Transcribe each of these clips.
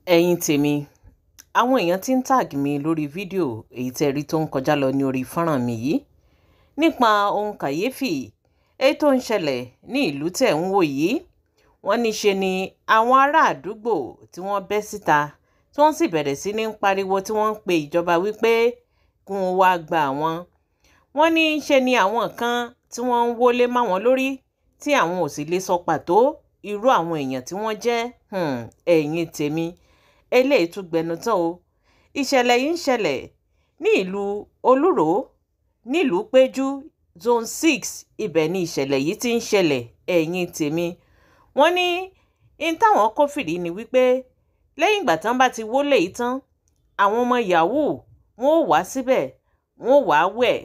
Ẹ̀yin tèmi, àwọn èèyàn tí ń tag mi lórí fídíò èyí tẹ́ rí tó ń kọjá lọ ní orí fọ́nrán mi yìí nípa ohun kàyéfì èyí tó ń ṣẹlẹ̀ ní ìlú tẹ̀ ń wò yìí. Wọ́n ní ṣe ni àwọn ará àdúgbò tí wọ́n bẹ́ síta, tí wọ́n sì bẹ̀rẹ̀ sí ní pariwo, tí wọ́n ń pe ìjọba wípé kí wọ́n wá gba àwọn. Wọ́n ní ṣe ni àwọn kan tí wọ́n ń wọlé máwọn lórí, tí àwọn ò sì lè sọ pàtó irú àwọn èèyàn tí wọ́n jẹ́. Ẹ̀yin tèmi, eléyìí tún gbẹnu tán o. Ìṣẹ̀lẹ̀ yìí ń ṣẹlẹ̀ ní ìlú Olúròó, nílùú Péjú, Zone 6. Ibẹ̀ ni ìṣẹ̀lẹ̀ yìí ti ń ṣẹlẹ̀. Ẹ̀yin tèmi, wọ́n ní n táwọn kófìrí ni wípé lẹ́yìn ìgbà tán bá ti wọlé yìí tán, àwọn ọmọ yahoo wọn ò wá síbẹ̀, wọn ò wá wẹ̀.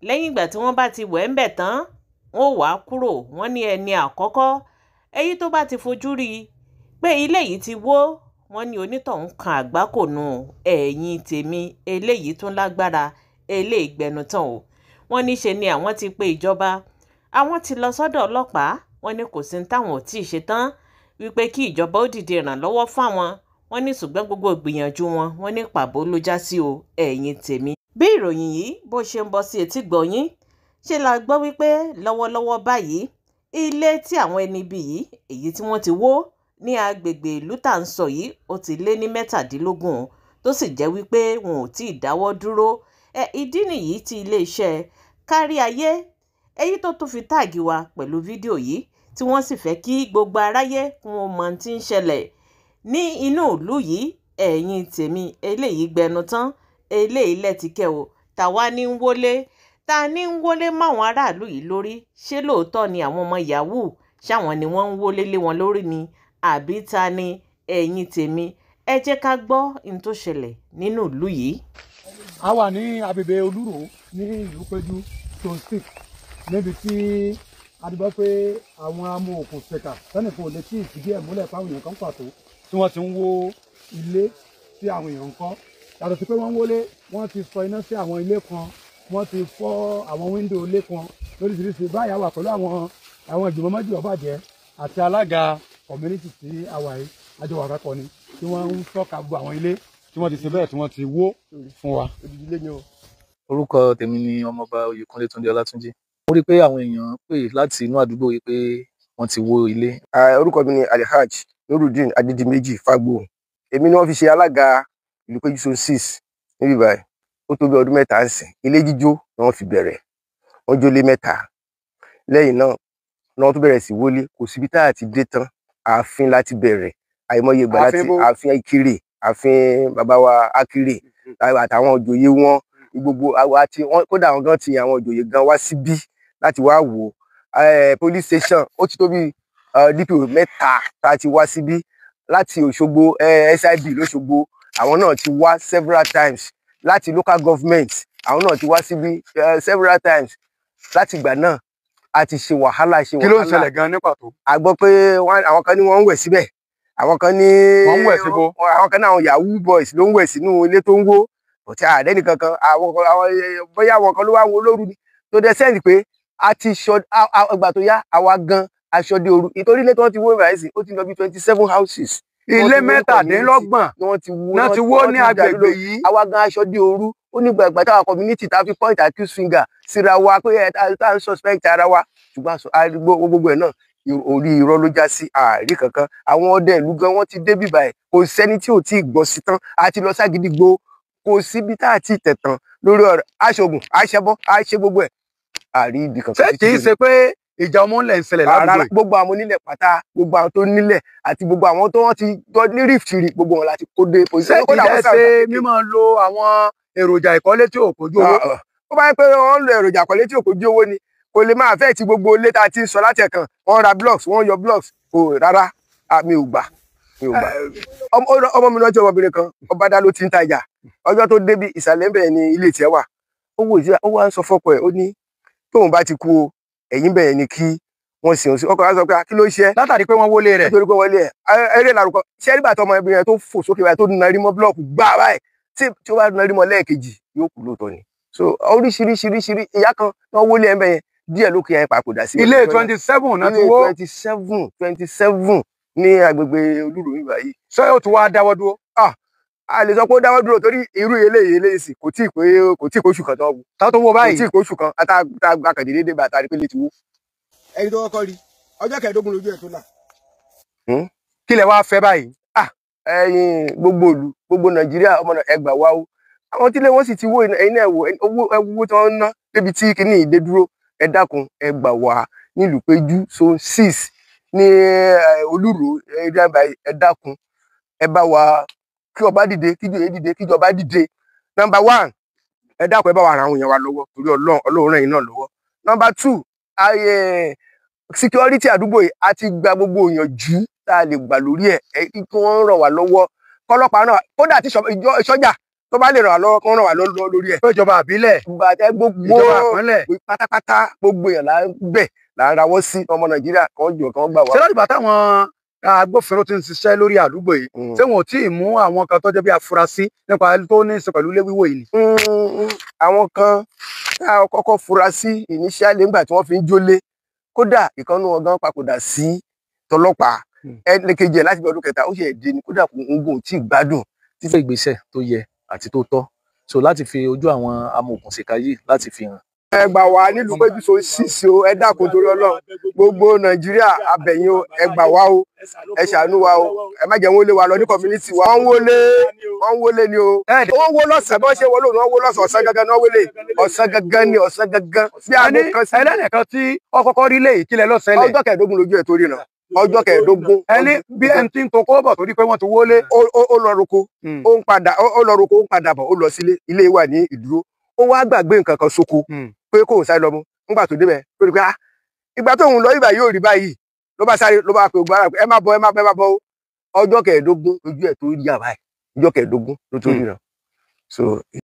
Lẹ́yìn ìgbà tí wọ́n bá ti wẹ̀ ń bẹ̀ tán, wọn ò wá kúrò. Wọ́n ní ẹni àkọ́kọ́ èyí tó bá ti fojú rí i pé ilé yìí ti wó, wọ́n ní onítọ̀hún kan àgbákò nù. Ẹ̀yin tèmi, eléyìí tún lágbára, eléyìí gbẹnu tán o. Wọ́n ní ṣe ni àwọn ti pe ìjọba, àwọn ti lọ sọ́dọ̀ ọlọ́pàá. Wọ́n ní kò sí ní táwọn ò tí ì ṣe tán wípé kí ìjọba ó dìde ìrànlọ́wọ́ fáwọn. Wọ́n ní ṣùgbọ́n gbogbo ìgbìyànjú wọn, wọ́n ní pàbó ló já sí o. Ẹ̀yin tèmi, bí ìròyìn yìí bó ṣe ń bọ́ sí etí gbọ̀nyín, ṣe la gbọ́ wípé lọ́wọ́lọ́wọ́ báyìí, ilé tí àwọn ẹni bí yìí èyí tí wọ́n ti wó ní agbègbè ìlú tá à ń sọ yìí, ó ti lé ní 17, tó sì jẹ́ wípé wọn ò tí ì dáwọ́ dúró. Ẹ ìdí nìyí tí iléeṣẹ́ Kárí Ayé èyí tó tún fi tag wa pẹ̀lú fídíò yìí, tí wọ́n sì fẹ́ kí gbogbo aráyé kí wọ́n mọ tí ń ṣẹlẹ̀ ní inú ìlú yìí. Ẹ̀yin tèmi, eléyìí gbẹnu tán, eléyìí lẹ́tìkẹ́ o. Tàwa ní ń wọlé, ta ní ń wọlé máwọn aráàlú yìí lórí? Ṣé lóòótọ́ ni àwọn ọmọ yahoo ṣáwọn ni wọ́n ń wọlé lé wọn lórí ni, àbí ta ni? Ẹ̀yin tèmi, ẹ jẹ́ ká gbọ́ ohun tó ṣẹlẹ̀ nínú ìlú yìí. A wà ní agbègbè Olúròó ní ìlú Péjú, Zone 6, níbi tí a ti gbọ́ pé àwọn amòòkùnṣèkà sẹ́nìkan ò lè tí ì fìdí ẹ̀ múlẹ̀ fáwọn èèyàn kan pàtó tí wọ́n ti ń wó ilé tí àwọn èèyàn ń kọ́. Yàtọ̀ sí pé wọ́n ń wọlé, wọ́n ti sọ iná sí àwọn ilé kan, wọ́n ti fọ́ àwọn wíńdò ilé kan lóríṣiríṣi. Báyìí a wà pẹ̀lú àwọn ìgbìmọ̀ mọ́jú ọ̀bàjẹ́ àti alága community tí a wà yìí, àjọ wà kákọ́ ni, tí wọ́n ń tọ́ka gbogbo àwọn ilé tí wọ́n ti ṣe bẹ́ẹ̀ tí wọ́n ti wó fún wa. Orúkọ tèmi ni Ọmọọba Oyèkúnlé Túndé Ọlátúnjí. Mo rí i pé àwọn èèyàn pè láti inú àdúgbò yìí pé wọ́n ti wó ilé. Orúkọ mi ni Alhaj Nurudeen Adédìméjì Fágbóhùn. Èmi ni wọ́n fi ṣe alága ìlú Péjú Zone 6 níbí báyìí. Ó tó bí ọdún 3 ń sìn. Ilé jíjó ni wọ́n fi bẹ̀rẹ̀, wọ́n jólé 3. Lẹ́yìn náà ni wọ́n tún bẹ̀rẹ̀ sí wọlé. Kò síbi tá a ti dé tán. Ààfin láti bẹ̀rẹ̀, àìmọye ìgbà láti ààfin Ìkirè, ààfin bàbá wa Akirè àtàwọn òjòyè wọn gbogbo àti kódà àwọn gan ti àwọn òjòyè gan wá síbí láti wá wò ó. Police station, ó ti tó bí DPO 3 tá a ti wá síbí láti Òṣogbo, SIB lóṣogbo, àwọn náà ti wá several times. Láti local government, àwọn náà ti wá síbí several times. Láti ìgbà náà a ti ṣe wàhálà, ṣe wàhálà. Kí ló ń ṣẹlẹ̀ gan ní pàtó? A gbọ́ pé àwọn kan ní wọ́n ń wẹ̀ síbẹ̀, àwọn kan ní wọ́n ń wẹ̀ síbo, àwọn kan ní àwọn yahoo boys ló ń wẹ̀ sínú ilé tó ń wó. Ọ̀tí ààrẹ nìkankan, àwọn bóyá àwọn kan ló wá wo lóru ni tó dẹ sẹ́ǹdì pé a ti ṣọ ìgbà tó yá àwa gan aṣọ dé òru, ìtorí ilé tí wọ́n ti wó ìbàyẹ̀ sí, ó ti lọ bí 27 houses. Ilé 27 náà ti wó ní agbègbè yìí. Àwa gan aṣọ dé òru. Ó ní gbàgbà táwa community tá a fi point accuse finger síra wa pé ẹ tá ń suspect ara wa, ṣùgbọ́n gbogbo ẹ̀ náà orí irọ́ ló já sí. Ààrí kankan, àwọn ọdẹ ìlú gan wọ́n ti dé bíbá ẹ̀, kò sẹ́ni tí ò tí ì gbọ́ sí tán. A ti lọ ságídígbò, kò síbi tá a ti tẹ̀tàn lórí ọ̀rọ̀ aṣoògùn, aṣẹbọ, aṣe gbogbo ẹ̀, àrí ibi kankan. Ṣé kìí ṣe pé ìjà ọmọ ńlẹ̀ ń ṣẹlẹ̀ ládùúgbò yìí? Gbogbo àwọn onílẹ̀ pátá, gbogbo àwọn tó nílẹ̀ àti gbogbo àwọn tó wọ́n ti gbọ́ ní rífìtìrì, gbogbo wọn láti kó dé. Ṣé kìí ṣe mímọ́ lo àwọn èròjà ìkọ́lé tí ò kójú owó? Ó bá yẹ pé wọ́n ń lo èròjà ìkọ́lé tí ò kójú owó ni, kò lè máa fẹ́ ti gbogbo ilé tá a ti ń sọ láti ẹ̀kan. Wọ́n ra blocks, wọ́n yọ blocks, kò rárá, mi ò gbà, mi ò gbà. Ọmọ mi lọ́jọ́ ọmọbìnrin kan, Ọbádá ló ti ń tajà. Ọjọ́ tó débi ìsàlẹ̀ ń bẹ̀rẹ̀ ni ilé tiẹ̀ wà. Ó wò sí, ó wá ń sọ fọ́kọ ẹ̀, ó ní tóun bá ti kú o, ẹ̀yìn bẹ̀rẹ̀ ni kí wọ́n sì ń sí. Ọkọ wa sọ pé kí ló ṣe? Látàrí pé wọ́n wọlé rẹ̀. Nítorí pé wọ́n wọlé ẹ̀. Eré làrúkọ. Ṣé nígbà tó ọmọbìnrin tó fò sókè báyìí tó narí mọ́ blọ́ọ̀kù gbà báyìí, tí ó bá narí mọ́ lẹ́ẹ̀kejì yóò kú lóòótọ́ ni. So oríṣiríṣiríṣirí ìyá kan wọ́n wọlé ẹ̀ ń bẹ̀yẹn díẹ̀ lókè ẹ̀ papòdà sí. Ilé 27 náà ti wó. Ilé 27 Ní agbègbè Olúròó mi báyìí. Ṣé ó ti wá dáwọ́ dúró? A lè sọ pé ó dáwọ́ dúró torí irú eléyìí sì kò tí ì pé oṣù kan tó wú. Tá tó wó báyìí. Kò tí ì pé oṣù kan àtàkàndínlé dé bàtà rí pé lè ti wó. Ẹni tó kọ́kọ́ rí ọjọ́ kẹẹ̀ẹ́dógún lójú ẹ̀ tó là. Kí lẹ wá fẹ́ báyìí? Ẹ̀yin gbogbo ìlú, gbogbo Nàìjíríà, ọmọ ẹgbà wa o. Àwọn tílé wọn sì ti wó, ẹ̀yin náà wò owó tí wọ́n ń ná débi tí kinní ìdé dúró. Ẹ dákun, ẹ gbà wá nílùú Péjú zone 6 ní Olúròó ẹ dákun, ẹ bá wa kí ọba dìde, kí ìjòyè dìde, kí ìjọba dìde. Number 1, ẹ dákun, ẹ bá wa ran àwọn èèyàn wa lọ́wọ́ torí Ọlọ́run, Ọlọ́run ràn yín náà lọ́wọ́. Number 2, security àdúgbò yìí a ti gba gbogbo ìyànjú tá a lè gbà lórí ẹ̀, kí wọ́n ràn wá lọ́wọ́, kọ́lọ́pàá náà kódà tí sọ́jà tó bá lè ràn wá lọ́wọ́ kó ràn wá lọ́wọ́ lórí ẹ̀. Ìjọba àbílẹ̀, gbogbo ìjọba àpínlẹ̀ pátápátá, gbogbo èèyàn là ń bẹ̀, là ń rawọ́ sí ọmọ Nàìjíríà kan jọ kan gbà wá. Ṣé lọ́dìgbà táwọn agbófinró ti ń ṣiṣẹ́ lórí àdúgbò yìí, ṣé wọn ò tí ì mú àwọn kan tó jẹ́ bí afurasí nípa tó ní í ṣe pẹ̀lú ilé wíwó yìí ni? Àwọn kan tá a kọ́kọ́ fura sí initially nígbà tí wọ́n fi ń jólé, kódà ìkànnì wọn gan papòdà sí tọlọ́pàá, ẹnìkejì ẹ̀ láti bí ọdún kẹta ó ṣe èdè ni, kódà kò ń gùn tí ì gbádùn. Títí ìgbésẹ̀ tó yẹ àti tó tọ́ so láti fi ojú àwọn amòòkùnṣìkà yìí láti fi hàn. Ẹ gbà wá nílùú Péjú zone 6 o, ẹ dákun torí Ọlọ́run, gbogbo Nàìjíríà abẹ̀yìn o, ẹ gbà wá o, ẹ ṣàánú wa o, ẹ má jẹ́ wọ́n lé wa lọ ní community wa. Wọ́n wọlé, wọ́n wọlé ni o. Wọ́n wó lọ́sàn-án, bọ́n ṣe wọlé òun, wọ́n wó lọ́sàn-án, ọ̀sán gangan ni wọ́n wọlé, ọ̀sán gangan ni, ọ̀sán gangan. Bí aago kan sí. Ẹlẹ́nìkan tí ó kọ́kọ́ rí lé ìkílẹ̀ lọ́sẹ̀lẹ̀. Ọjọ́ kẹẹ̀ẹ́dógún lójú ẹ̀ tó ríran. Ọjọ́ kẹẹ̀ẹ́dógún. Ẹni bí ẹni tí ń tokó bọ̀ torí pé wọ́n ti wọlé. Ó lọ roko, ó ń padà, ó lọ roko, ó ń padà bọ̀, ó lọ sílé, ilé wà ní ìdúró. Ó wá gbàgbé nǹkan kan sóko pé kóun sáré lọ mú. Nígbà tó débẹ̀ ló rí pé ìgbà tóun lọ ibà yóò rí báyìí, ló bá sáré, ló bá pe gbogbo ara pé ẹ má bọ̀, ẹ má bọ̀, ẹ má bọ̀ o. Ọjọ́ kẹẹ̀ẹ́dógún lójú ẹ̀ tó rí àbáyé, ọjọ́ kẹẹ̀ẹ́dógún ló tó ríran. So